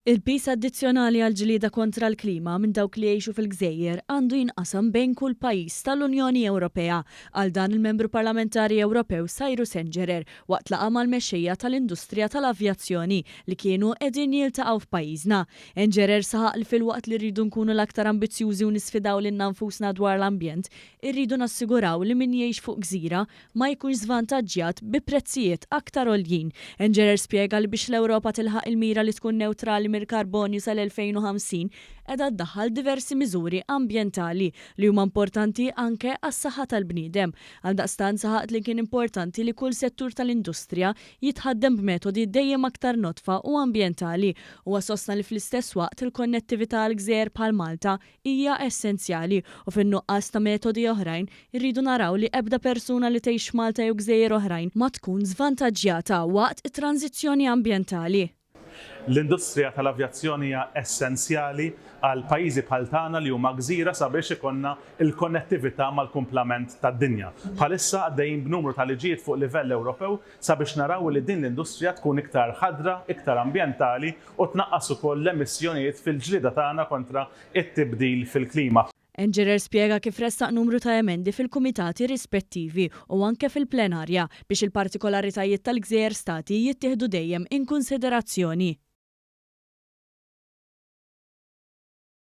Il-piż addizzjonali għall-ġlieda kontra l-klima minn dawk li jgħixu fil-gżejjer għandu jinqasam bejn kull pajjiż tal-Unjoni Ewropea, qal dan il-Membru Parlamentari Ewropew Cyrus Engerer waqt laqgħa mal-mexxejja tal-industrija tal-avjazzjoni li kienu qegħdin jiltaqgħu f'pajjiżna. Engerer saħaq li filwaqt li rridu nkunu l-aktar ambizzjużi u nisfidaw lilna nfusna dwar l-ambjent, irridu nassiguraw li min jgħix fuq gżira ma jkunx żvantaġġjat bi prezzijiet aktar għoljin. Engerer spjega li biex l-Ewropa tilħaq il-mira li tkun newtrali mill-karbonju sal-2050, qiegħda ddaħħal diversi miżuri ambjentali li huma importanti anke għas-saħħa tal-bniedem. Għaldaqstant saħaqt li kien importanti li kull settur tal-industrija jitħaddem b'metodi dejjem aktar nodfa u ambjentali. Huwa sostna li fl-istess waqt il-konnettività għal gżejjer bħal Malta hija essenzjali u fin-nuqqas ta' metodi oħrajn irridu naraw li ebda persuna li tgħix f'Malta jew gżejjer oħrajn ma tkun żvantaġġjata waqt it-tranżizzjoni ambjentali. L-industrija tal-avjazzjoni hija essenzjali għal pajjiżi bħal tagħna li huma gżira sabiex ikollna l-konnettività mal-kumplament tad-dinja. Bħalissa għaddejjin b'numru ta' liġijiet fuq livell Ewropew sabiex naraw li din l-industrija tkun iktar ħadra, iktar ambjentali u tnaqqas ukoll l-emissjonijiet fil-ġlieda tagħna kontra t-tibdil fil-klima. Engerer spjega kif ressaq numru ta' emendi fil-kumitati rispettivi u anke fil-plenarja biex il-partikolaritajiet tal-gżejjer stati jittieħdu dejjem inkunsiderazzjoni.